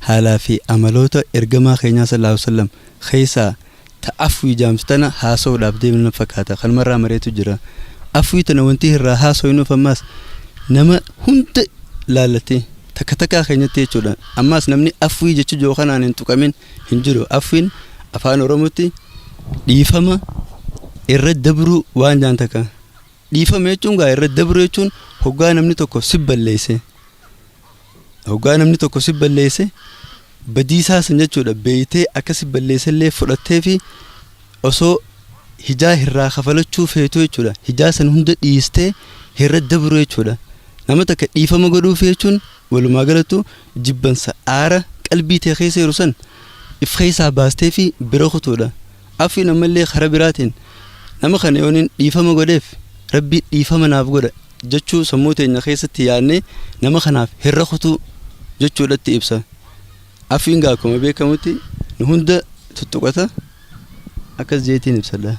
Haalaa fi amaloota ergamaa keenyaa sallallaahu aleyhi wa sallam keessaa ta afwii jaamtu tana haasawuudhaaf deemna na fakkaata. Kanumarraa mareetu jira. Afwii tana wanti irraa haasoynuuf ammaas nama hunda laallatti. Takka takkaa keenyatti jechuudha. Ammaas namni afwii jecha jiru kanaan hin tuqamin hin jiru. Afwiin afaan Oromootti dhiifama irra dabruu waan jaan takka. Dhiifama jechuun gaa irra dabruu jechuun hoggaa namni tokko si balleesse. Hoggaa namni tokko si balleesse badiisaa san jechuudha beeytee akka si balleessellee fudhattee fi osoo hijaa irraa kafalachuu feetu jechuudha. Hijaa san hunda dhiistee irra dabru jechuudha. Nama takka dhiifama godhuufi jechuun walumaa galattu jibbansa aara qalbii tee keessa jiru san if keessaa baastee fi bira kutuudha. Afwiin ammallee kara biraatiin nama kana yoonin dhiifama godheef Rabbi dhiifama naaf godha jechuu sammuu teenya keessatti yaadnee nama kanaaf hirra kutuu jechuudhatti ibsa. Afwiin gaa akkuma beekamutti nu hunda tuttuqata akkas jeetiin ibsadha.